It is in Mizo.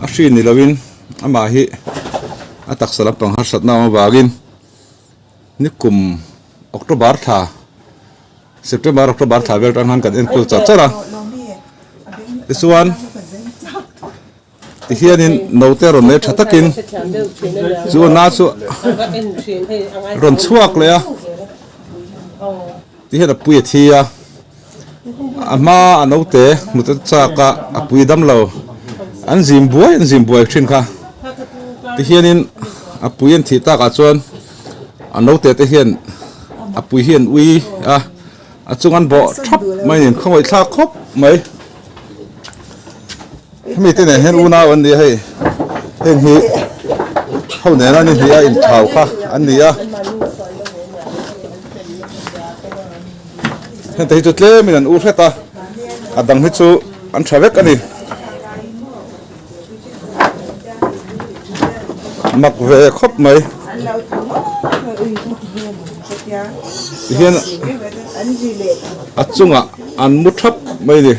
A hri ni loin amah hi a taksa lampang harsatna awm avangin nikum October thla September October thla vel atang khan kan enkawl char char a tichuan Tihianin naute rawn nei tha takin chu a na chu rawn chhuak leh a, tihian a pui a thi a, a hma a naute hmut a chak a, a pui dam lo, an zim buai an zim buai thin kha, tihianin a pui an thih takah chuan a naute te hian a pui hi an ui a, a chung an bawh thap mai niin khawngaih thlak khawp mai. Hemi te nen hian unau an ni a hei heng hi ho nena ni hnih a inthau kha an ni a heng te hi chu tlemin an u hret a a dang hi chu an tha vek a ni mak ve khawp mai tihian a chungah an mu thap mai a ni.